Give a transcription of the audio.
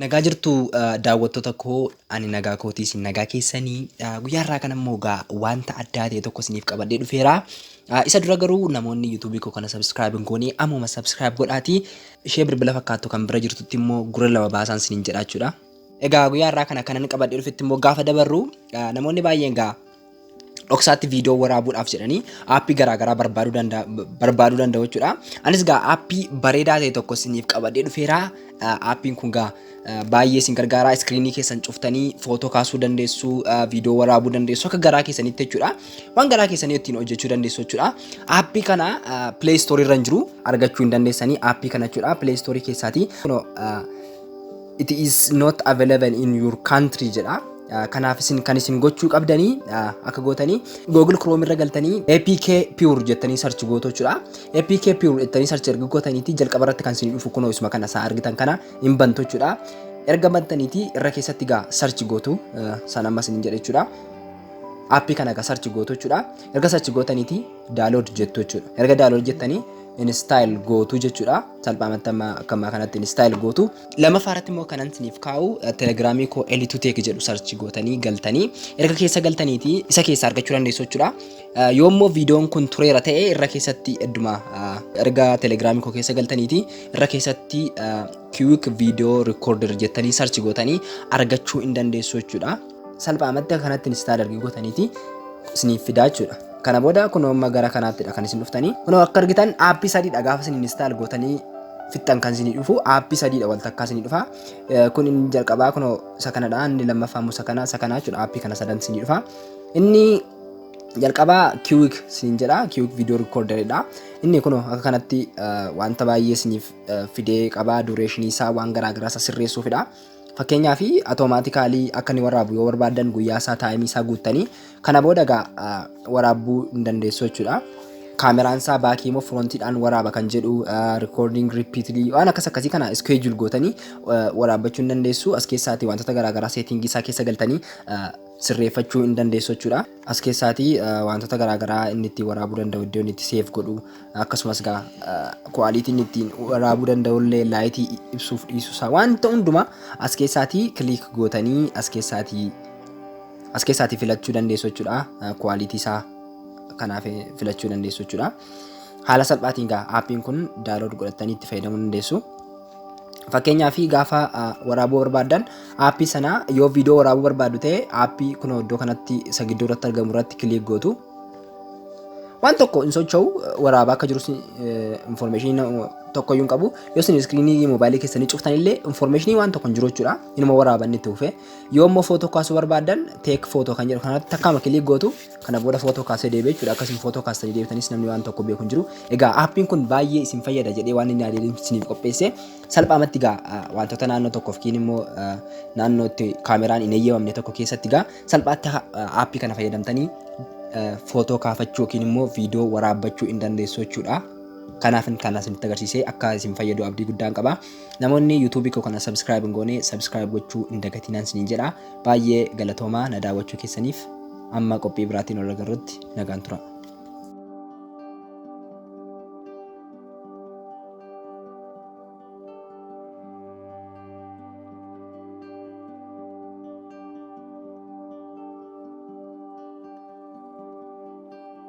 Nagaa jirtu daawwattoota koo, ani nagaa kootii, isin nagaa keessanii. Guyyaa irraa kana immoo egaa wanta addaa ta'e tokko isiniif qabadhee dhufeera. Isa dura garuu namoonni YouTubeii koo kana subscribe hin goone ammuma subscribe godhaatii ishee bilbila fakkaattu kan bira jirtutti immoo gurra lama baasaan isiniin jedha jechuudha. Egaa guyyaa irraa kana kanan qabadhee dhufetti immoo gaafa dabarru, namoonni baay'een egaa dhoksaatti viidiyoo waraabuudhaaf jedhanii aappii garaagaraa barbaaduu danda'u jechuudha. Anis egaa aappii bareedaa ta'e tokko isiniif qabadhee dhufeera. Aappiin kun egaa baay'ee isin gargaara. Iskiriinii keessan cuftanii footoo kaasuu dandeessu, viidiyoo waraabuu dandeessu akka garaa keessanitti jechuudha. Waan garaa keessanii ittiin hojjechuu dandeessu jechuudha. Aappii kana Play Store irra hin jiru, argachuu hin dandeessanii aappii kana jechuudha. Play Store keessaati. "It is not available in your country" jedha. Kanaaf isin kan isin gochuu qabdanii akka gootanii Google Chrome irra galtanii APK Pure jettanii search gootu jechuudha. APK Pure jettanii search erga gootaniiti jalqaba irratti kan isin dhufu kunoo isuma kana isaa argitan kana hin bantu jechuudha. Erga bantaniiti irra keessatti gaa search gootu sana ammas isin jedha jechuudha. Aappii kana gaa search gootu jechuudha. Erga search gootaniiti download jettu jechuudha. Erga download jettanii install gootu jechuudha. Salphaamatti amma akka ammaa kanatti install gootu. Lammaffaa irratti immoo kanan isiniif kaa'u telegiraamii koo Elitu Tech jedhu search gootanii galtanii erga keessa galtaniiti isa keessa argachuu dandeessu jechuudha. Yoo immoo viidiyoon kun tureera ta'e, irra keessatti idduma erga telegiraamii koo keessa galtaniiti irra keessatti "quick video recorder" jettanii search gootanii argachuu hin dandeessu jechuudha. Salphaamatti akka kanatti install erga gootaniiti isiniif fidaa jechuudha. Kana booda kunoo amma gara kanaattidha kan isin dhuftanii. Kunoo akka argitan aappii sadiidha gaafa isin install gootanii fixxan kan isinii dhufu, aappii sadiidha wal takkaa isinii dhufa. Kun inni jalqabaa kunoo isa kanadha. Inni lammaffaa immoo isa kana, isa kana jechuudha. Aappii kana sadan isinii dhufa. Inni jalqabaa Quick isin jedha. Quick video recorderidha. Inni kunoo akka kanatti wanta baay'ee isiniif fidee qaba. Durationii isaa waan garaagaraa isa sirreessuufidha. Fakkeenyaaf, automatically akka inni waraabu yoo barbaaddan guyyaa isaa, timeii isaa guuttanii kana booda egaa waraabuu hin dandeessu jechuudha. Kaameraan isaa backii immoo frontiidhaan waraaba kan jedhu, recording repeatedly, waan akkas akkasii kana schedule gootanii waraabbachuu hin dandeessu. As keessaatii wantoota garaagaraa settingii isaa keessa galtanii sirreeffachuu hin dandeessu jechuudha. As keessaatii wantoota garaagaraa inni ittiin waraabuu danda'u, iddoo inni itti save godhu, akkasumas egaa quality inni ittiin waraabuu danda'u illee, lightii ibsuuf dhiisuu isaa, wanta hundumaa as keessaatii click gootanii as keessaatii filachuu dandeessu jechuudha. Quality isaa kanaaf filachuu dandeessu jechuudha. Haala salphaatiin egaa aappiin kun download godhatanii itti fayyadamuu dandeessu. Fakkeenyaaf, gaafa waraabuu barbaaddan aappii sana, yoo viidiyoo waraabuu barbaaddu ta'e, aappii kun iddoo kanatti isa gidduu irratti argamu irratti click gootu. Waan tokko hin socho'u, waraabaa akka jirus informationii tokko iyyuu hin qabu. Yoo isin iskiriinii moobaayilii keessanii cuftan illee informationii waan tokko hin jiru jechuudha. Inuma waraaba inni itti fufee. Yoo immoo footoo kaasuu barbaaddan, "take photo" kan jedhu kanatti takkaama click gootu. Kana booda footoo kaasee deebi'e jechuudha. Akkasuma footoo kaastanii deebitanis namni waan tokko beeku hin jiru. Egaa aappiin kun baay'ee isin fayyada jedhee waan inni yaadee isiniif qopheesse. Salphaamatti egaa wantoota naannoo tokkoof yookiin immoo naannoo itti kaameraan hin eeyyamamne tokko keessatti egaa salphaatti aappii kana fayyadamtanii footoo kaafachuu yookiin immoo viidiyoo waraabbachuu hin dandeessu jechuudha. Kanaaf kan isinitti agarsiisee akka isin fayyadu abdii guddaan qaba. Namoonni YouTubeii koo kana subscribe hin goone subscribe gochuu hin dagatinaan isiniin jedha. Baay'ee galatoomaa na daawwachuu keessaniif. Amma qophii biraatiin ol agarrutti nagaan tura.